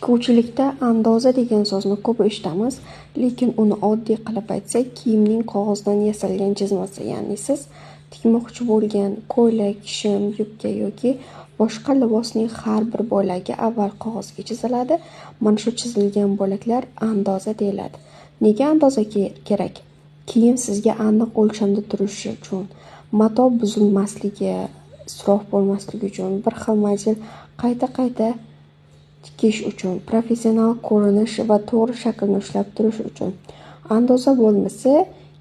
Tikuvchilikda andoza degan so'zni ko'p eshitamiz, lekin uni oddiy qilib aytsak, kiyimning qog'ozdan yasalgan chizmasi, ya'ni siz tikmoqchi bo'lgan ko'ylak, shim, yubka yoki boshqa libosning har bir bo'lagi avval qog'ozga chiziladi. Mana shu chizilgan bo'laklar andoza deyiladi. Nega andoza kerak? Kiyim sizga aniq o'lchamda turishi uchun, mato buzilmasligi, isrof bo'lmasligi uchun, bir xil model qayta-qayta tikish uchun, professional ko'rinish va to'g'ri shaklni ushlab turish uchun. Andoza bo'lmasa,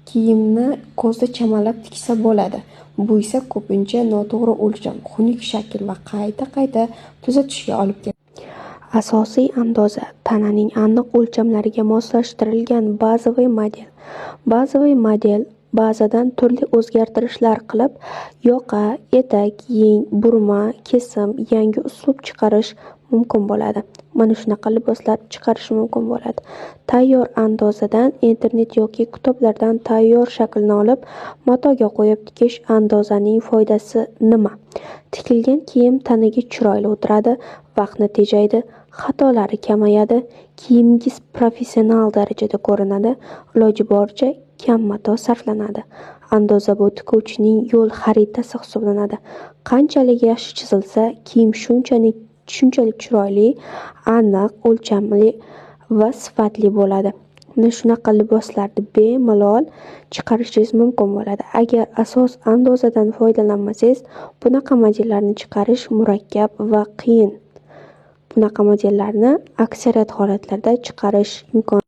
kiyimni ko'zda chamalab tiksa bo'ladi. Bu esa ko'pincha noto'g'ri o'lcham, xunuk shakl va qayta-qayta tuzatishga olib keladi. Asosiy andoza tananing aniq o'lchamlariga moslashtirilgan bazaviy model. Bazaviy model bazadan turli o'zgartirishlar qilib, yoqa, etak, yeng, burma, kesim, yangi uslub chiqarish mumkin bo'ladi. Mana shunaqa liboslar chiqarish mumkin bo'ladi. Tayyor andozadan internet yoki kitoblardan tayyor shaklni olib, matoga qo'yib tikish andozaning foydasi nima? Tikilgan kiyim tanaga chiroyli o'tiradi, vaqtni tejaydi, xatolari kamayadi, kiyimingiz professional darajada ko'rinadi, iloji boricha kam mato sarflanadi. Andoza bu tikuvchining yo'l xaritasi hisoblanadi. Qanchalik yaxshi chizilsa, kiyim shunchalik chiroyli, aniq, o'lchamli va sifatli bo'ladi. Mana shunaqa liboslarni bemalol chiqarishingiz mumkin bo'ladi. Agar asos andozadan foydalanmasangiz, bunaqa modellarni chiqarish murakkab va qiyin. Bunaqa modellarni aksariyat holatlarda chiqarish imkon